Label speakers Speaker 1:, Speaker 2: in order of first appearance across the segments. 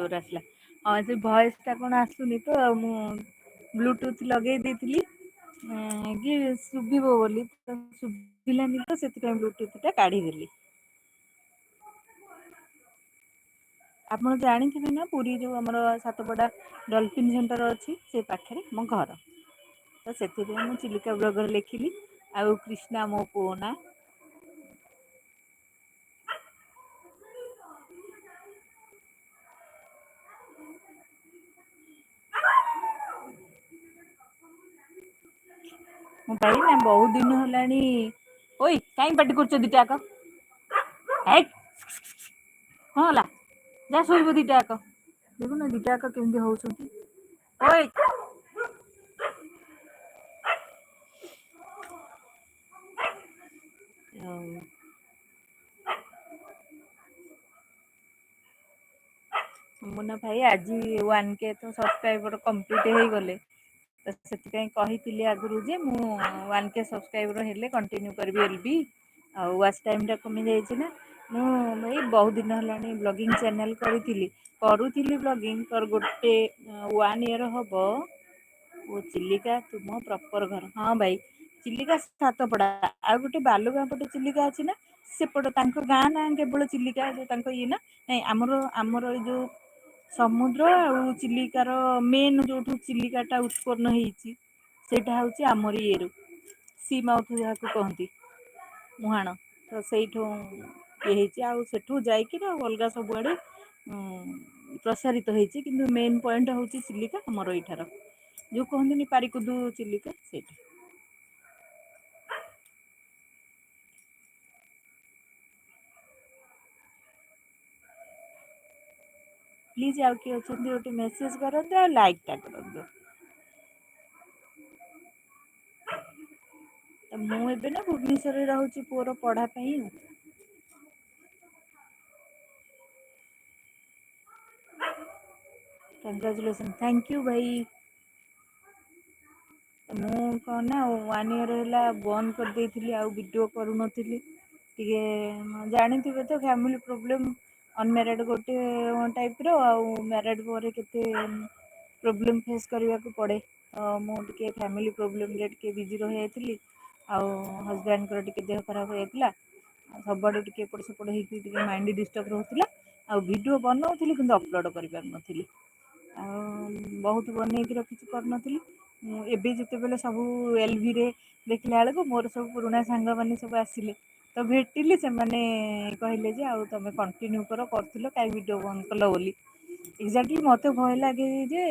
Speaker 1: ଜୋର ଆସିଲା। ହଁ, ସେ ଭଏସ ଟା କଣ ଆସୁନି ତ ଆଉ ମୁଁ ବ୍ଲୁଟୁଥ ଲଗେଇ ଦେଇଥିଲି କି ଶୁଭିବ ବୋଲି, ତ ଶୁଭିଲାନି ତ ସେଥିପାଇଁ ବ୍ଲୁଟୁଥ ଟା କାଢିଦେଲି। ଆପଣ ଜାଣିଥିବେ ନା ପୁରୀ ଯୋଉ ଆମର ସାତପଡା ଡଲଫିନ୍ ସେଣ୍ଟର ଅଛି, ସେ ପାଖରେ ମୋ ଘର। ତ ସେଥିପାଇଁ ମୁଁ ଚିଲିକା ବ୍ଲଗର ଲେଖିଲି ଆଉ କ୍ରିଷ୍ଣା ମୋ ପୁଅ ନା। ମୁଁ ଭାଇ ନା ବହୁତ ଦିନ ହେଲାଣି। ଓଇ କାହିଁ ପାଟି କରୁଛ ଦିଟା ଯାକ? ଏଇ କଣ ହେଲା? ଯା ଶୋଇବ ଦିଟା ଯାକ। ଦେଖୁନ ଦିଟା ଯାକ କେମିତି ହଉଛନ୍ତି। ଓଇ। ଆଉ ମୁନା ଭାଇ, ଆଜି 1K ତ ସବସ୍କ୍ରାଇବର କମ୍ପ୍ଲିଟ ହେଇଗଲେ, ତ ସେଥିପାଇଁ କହିଥିଲି ଆଗରୁ ଯେ ମୁଁ 1K subscriber ହେଲେ କଣ୍ଟିନ୍ୟୁ କରିବି ଏଲ୍ ବି। ଆଉ ୱାଚ୍ ଟାଇମ୍ଟା କମି ଯାଇଛି ନା। ମୁଁ ଏଇ ବହୁତ ଦିନ ହେଲାଣି ବ୍ଲଗିଂ ଚ୍ୟାନେଲ୍ କରିଥିଲି, କରୁଥିଲି ବ୍ଲଗିଂ ପର ଗୋଟେ ୱାନ୍ ଇୟର୍ ହବ। ଓ ଚିଲିକା ତୁମ ପ୍ରପର ଘର? ହଁ ଭାଇ, ଚିଲିକା ସାତପଡ଼ା। ଆଉ ଗୋଟେ ବାଲୁଗାଁ ପଟେ ଚିଲିକା ଅଛି ନା, ସେପଟ ତାଙ୍କ ଗାଁ ନାଁ କେବଳ ଚିଲିକା, ଯୋଉ ତାଙ୍କ ଇଏ ନା ନାଇଁ। ଆମର ଏଇ ଯୋଉ ସମୁଦ୍ର ଆଉ ଚିଲିକାର ମେନ୍ ଯୋଉଠୁ ଚିଲିକାଟା ଉତ୍ପନ୍ନ ହେଇଛି, ସେଇଟା ହଉଛି ଆମର ଇଏରୁ ସି ମାଉଥ ଯାହାକୁ କହନ୍ତି, ମୁହାଣ। ତ ସେଇଠୁ ଇଏ ହେଇଛି ଆଉ ସେଠୁ ଯାଇକିରି ଆଉ ଅଲଗା ସବୁଆଡ଼େ ପ୍ରସାରିତ ହେଇଛି, କିନ୍ତୁ ମେନ୍ ପଏଣ୍ଟ ହେଉଛି ଚିଲିକା ଆମର ଏଇଠାର ଯୋଉ କହନ୍ତିନି ପାରିକୁଦୁ ଚିଲିକା, ସେଇଟା। ପ୍ଲିଜ୍ ଆଉ କିଏ ଅଛନ୍ତି ଗୋଟେ ମେସେଜ କରନ୍ତୁ ଆଉ ଲାଇକ୍ଟା କରନ୍ତୁ। ତ ମୁଁ ଏବେ ନା ଭୁବନେଶ୍ୱରରେ ରହୁଛି ପୁଅର ପଢ଼ା ପାଇଁ ଆଉ। କଂଗ୍ରାଚୁଲେସନ୍, thank you ଭାଇ। ମୁଁ କ'ଣ ନା ୱାନ୍ ଇୟର୍ ହେଲା ବନ୍ଦ କରିଦେଇଥିଲି, ଆଉ ଭିଡ଼ିଓ କରୁନଥିଲି ଟିକେ। ଜାଣିଥିବେ ତ ଫ୍ୟାମିଲି ପ୍ରୋବ୍ଲେମ୍, ଅନମ୍ୟାରେଡ଼ ଗୋଟେ ଟାଇପ୍ର, ଆଉ ମ୍ୟାରେଡ଼ ପରେ କେତେ ପ୍ରୋବ୍ଲେମ୍ ଫେସ୍ କରିବାକୁ ପଡ଼େ। ତ ମୁଁ ଟିକେ ଫ୍ୟାମିଲି ପ୍ରୋବ୍ଲେମ୍ରେ ଟିକେ ବିଜି ରହିଯାଇଥିଲି, ଆଉ ହଜବ୍ୟାଣ୍ଡଙ୍କର ଟିକେ ଦେହ ଖରାପ ହେଇଯାଇଥିଲା, ଆଉ ସବୁଆଡ଼ୁ ଟିକେ ଏପଟ ସେପଟ ହେଇକି ଟିକେ ମାଇଣ୍ଡ ଡିଷ୍ଟର୍ବ ରହୁଥିଲା। ଆଉ ଭିଡ଼ିଓ ବନଉଥିଲି କିନ୍ତୁ ଅପଲୋଡ଼ କରିପାରୁନଥିଲି, ଆଉ ବହୁତ ବନେଇକି ରଖିଛି, କରୁନଥିଲି ମୁଁ। ଏବେ ଯେତେବେଳେ ସବୁ ଏଲଭିରେ ଦେଖିଲା ବେଳକୁ ମୋର ସବୁ ପୁରୁଣା ସାଙ୍ଗମାନେ ସବୁ ଆସିଲେ, ତ ଭେଟିଲି, ସେମାନେ କହିଲେ ଯେ ଆଉ ତମେ କଣ୍ଟିନ୍ୟୁ କର, କରୁଥିଲ କାହିଁ ଭିଡ଼ିଓ ବନ୍ଦ କଲ ବୋଲି। ଏକ୍ଜାକ୍ଟଲି ମୋତେ ଭୟ ଲାଗେ ଯେ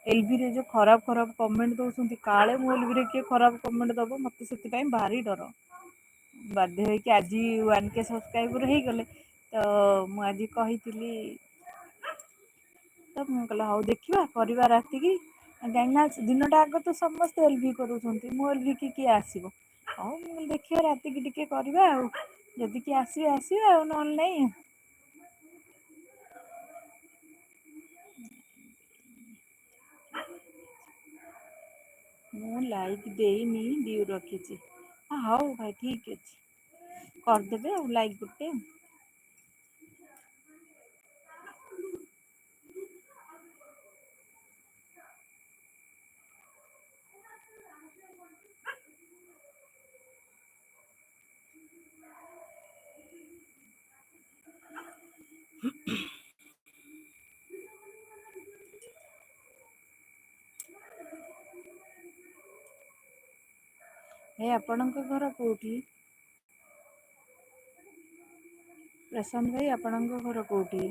Speaker 1: ଏଲଭିରେ ଯେଉଁ ଖରାପ ଖରାପ କମେଣ୍ଟ ଦେଉଛନ୍ତି, କାଳେ ମୋ ଏଲଭିରେ କିଏ ଖରାପ କମେଣ୍ଟ ଦେବ, ମୋତେ ସେଥିପାଇଁ ଭାରି ଡର। ବାଧ୍ୟ ହେଇକି ଆଜି 1K subscriber ହେଇଗଲେ, ତ ମୁଁ ଆଜି କହିଥିଲି, ତ ମୁଁ କହିଲି ହଉ ଦେଖିବା କରିବା ରାତିକି, କାହିଁକିନା ଦିନଟା ଆଗ ତ ସମସ୍ତେ ଏଲ୍ ଭି କରୁଛନ୍ତି, ମୋ ଏଲ୍ ଭି କି କିଏ ଆସିବ? ହଉ, ମୁଁ କହିଲି ଦେଖିବା ରାତିକି ଟିକେ କରିବା, ଆଉ ଯଦି କିଏ ଆସିବେ ଆସିବେ, ଆଉ ନହେଲେ ନାହିଁ। ମୁଁ ଲାଇକ୍ ଦେଇନି, ଭ୍ୟୁ ରଖିଛି। ହଉ ଭାଇ, ଠିକ୍ ଅଛି, କରିଦେବେ ଆଉ ଲାଇକ୍ ଗୋଟେ। ଭାଇ, ଆପଣଙ୍କ ଘର କୋଉଠି? ପ୍ରଶାନ୍ତ ଭାଇ, ଆପଣଙ୍କ ଘର କୋଉଠି?